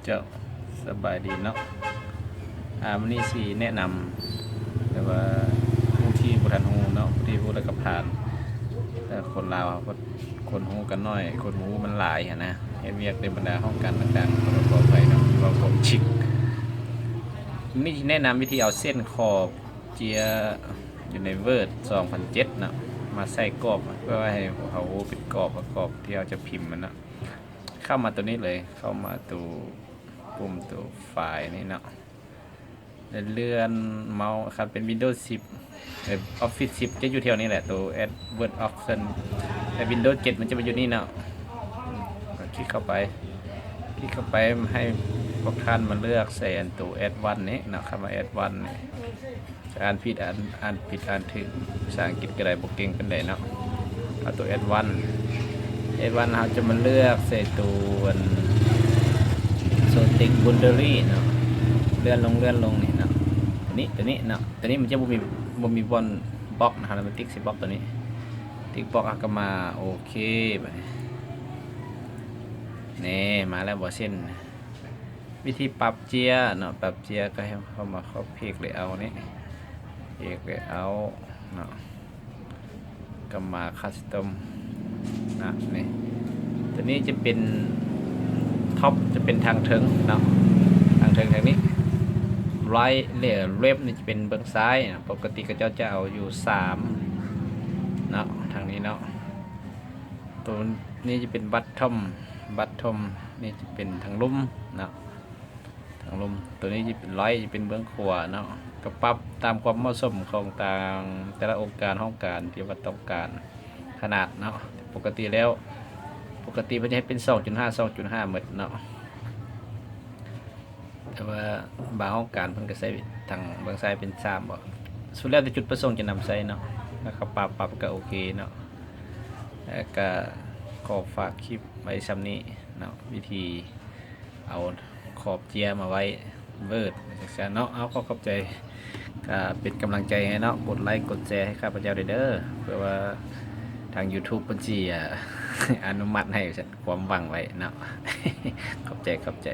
ເຈົ້າ ສະບາຍດີເນາະ. ອາ ມື້ນີ້ຊິແນະນຳ ແຕ່ວ່າຜູ້ທີ່ບໍ່ທັນຮູ້ເນາະ ຜູ້ທີ່ຮູ້ແລ້ວກໍຜ່ານ. ແຕ່ຄົນລາວເຮົາ ຄົນຮູ້ກັນໜ້ອຍ ຄົນບໍ່ຮູ້ມັນຫຼາຍຫັ້ນນະ. ເຮັດວຽກໃນບັນດາຫ້ອງການຕ່າງໆ ກໍຂໍອະໄພເນາະ ເວົ້າຄວາມຈິງ. ນີ້ແນະນຳວິທີເອົາເສັ້ນຂອບເຈ້ຍຢູ່ໃນ Word ສອງພັນເຈັດເນາະ ມາໃສ່ກອບ ເພື່ອໃຫ້ເຮົາເປັນກອບ ກອບທີ່ເຮົາຈະພິມມັນເນາະ. ເຂົ້າມາໂຕນີ້ເລີຍ ເຂົ້າມາໂຕປຸ່ມໂຕໄຟລ໌ນີ້ເນາະ ແລ້ວເລື່ອນເມົາສ໌. ຄັນເປັນ Windows ສິບ ເອີ Office ສິບ ຈະຢູ່ແຖວນີ້ແຫຼະ ໂຕ Add Word Option. ແຕ່ Windows ເຈັດ ມັນຈະມາຢູ່ນີ້ເນາະ. ຄລິກເຂົ້າໄປ ຄລິກເຂົ້າໄປ ໃຫ້ພວກທ່ານມາເລືອກໃສ່ອັນໂຕ Advanced ນີ້ເນາະ. ຄຳວ່າ Advanced ນີ້ ຈະອ່ານຜິດ ອ່ານ ອ່ານຜິດອ່ານຖືກ ພາສາອັງກິດກໍໄດ້ ບໍ່ເກັ່ງປານໃດເນາະ. ເອົາໂຕ Advanced Advanced ເຮົາຈະມາເລືອກໃສ່ໂຕອັນ Show Text Boundary ເນາະ. ເລື່ອນລົງ ເລື່ອນລົງນີ້ເນາະ ໂຕນີ້ ໂຕນີ້ເນາະ. ໂຕນີ້ມັນຈະບໍ່ມີ ບໍ່ມີບ່ອນບລັອກນະ ເຮົາມາຕິກໃສ່ບລັອກໂຕນີ້ ຕິກບລັອກ ເຮົາກໍມາ ໂອເຄ ບາດນີ້ ນີ້ມາແລ້ວບໍ່ເສັ້ນ. ວິທີປັບເຈ້ຍເນາະ ປັບເຈ້ຍກໍໃຫ້ເຂົ້າມາ Copy Layout ນີ້ Page Layout ເນາະ ກໍມາ Custom ນະ ນີ້ ໂຕນີ້ຈະເປັນ Top ຈະເປັນທາງເທິງເນາະ ທາງເທິງທາງນີ້. Right ແລະ Left ນີ້ຈະເປັນເບື້ອງຊ້າຍເນາະ. ປົກກະຕິເຂົາເຈົ້າຈະເອົາຢູ່ສາມເນາະ ທາງນີ້ເນາະ. ໂຕນີ້ຈະເປັນ Bottom Bottom ນີ້ຈະເປັນທາງລຸ່ມເນາະ ທາງລຸ່ມ. ໂຕນີ້ຈະເປັນ Right ຈະເປັນເບື້ອງຂວາເນາະ. ກໍປັບຕາມຄວາມເໝາະສົມຂອງຕ່າງ ແຕ່ລະອົງການຫ້ອງການທີ່ວ່າຕ້ອງການຂະໜາດເນາະ. ປົກກະຕິແລ້ວ ປົກກະຕິເພິ່ນຈະເຮັດເປັນສອງຈຸດຫ້າ ສອງຈຸດຫ້າໝົດເນາະ. ແຕ່ວ່າບາງຫ້ອງການເພິ່ນກໍໃຊ້ທາງເບື້ອງຊ້າຍເປັນສາມບໍ ສຸດແລ້ວແຕ່ຈຸດປະສົງຈະນຳໃຊ້ເນາະ. ແລ້ວກໍປັບ ປັບກໍໂອເຄເນາະ. ແລ້ວກໍຂໍຝາກຄລິບໄວ້ຊ່ຳນີ້ເນາະ ວິທີເອົາຂອບເຈ້ຍມາໄວ້ Word ຈັ່ງຊັ້ນເນາະ. ເອົາ ຂໍຂອບໃຈ ກໍເປັນກຳລັງໃຈໃຫ້ເນາະ ກົດໄລກົດແຊໃຫ້ຂ້າພະເຈົ້າແດ່ເດີ ເພື່ອວ່າທາງ YouTube ເພິ່ນຊິ ອາ ອະນຸມັດໃຫ້ ຄວາມຫວັງໄວ້ເນາະ. ຂອບໃຈ ຂອບໃຈ.